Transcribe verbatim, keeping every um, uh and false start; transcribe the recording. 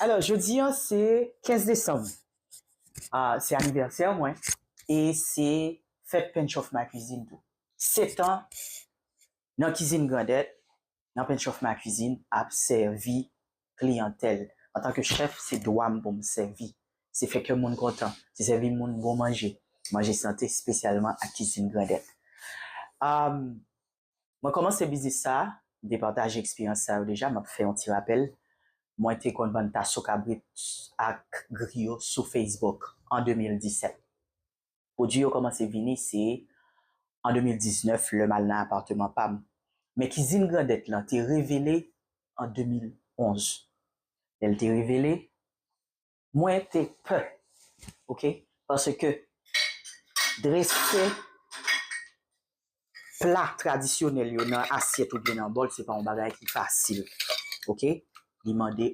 Alò, jodi a se kenz desanm. Ah, se anivèsè mwen e se fèt Pinch of My Cuisine tou. Sèt an nan Kizin Grandèt, nan Pinch of My Cuisine, ap sèvi kliyantèl. Antanke chèf, se dwa m pou m sèvi. Se fè kè moun kontan. Se sèvi moun bon manje. Manje sante, espesyalman ak Kizin Grandèt. Um, mwen kòmanse biznis sa, m te pataje eksperyans sa yo deja, m ap fè yon ti rapèl. Mwen te konn vann taso kabrit ak griyo sou Facebook an de mil disèt. Pwodui yo kòmanse vini, se an de mil diznèf, lè m al nan apatman pa m. Men Kizin Grandèt lan te revele an de mil onz. Lè l te revele, mwen te pè, oke? Paske drese pla tradisyonèl yo nan asyèt oubyen nan bòl, se pa yon bagay ki fasil, oke? Li mande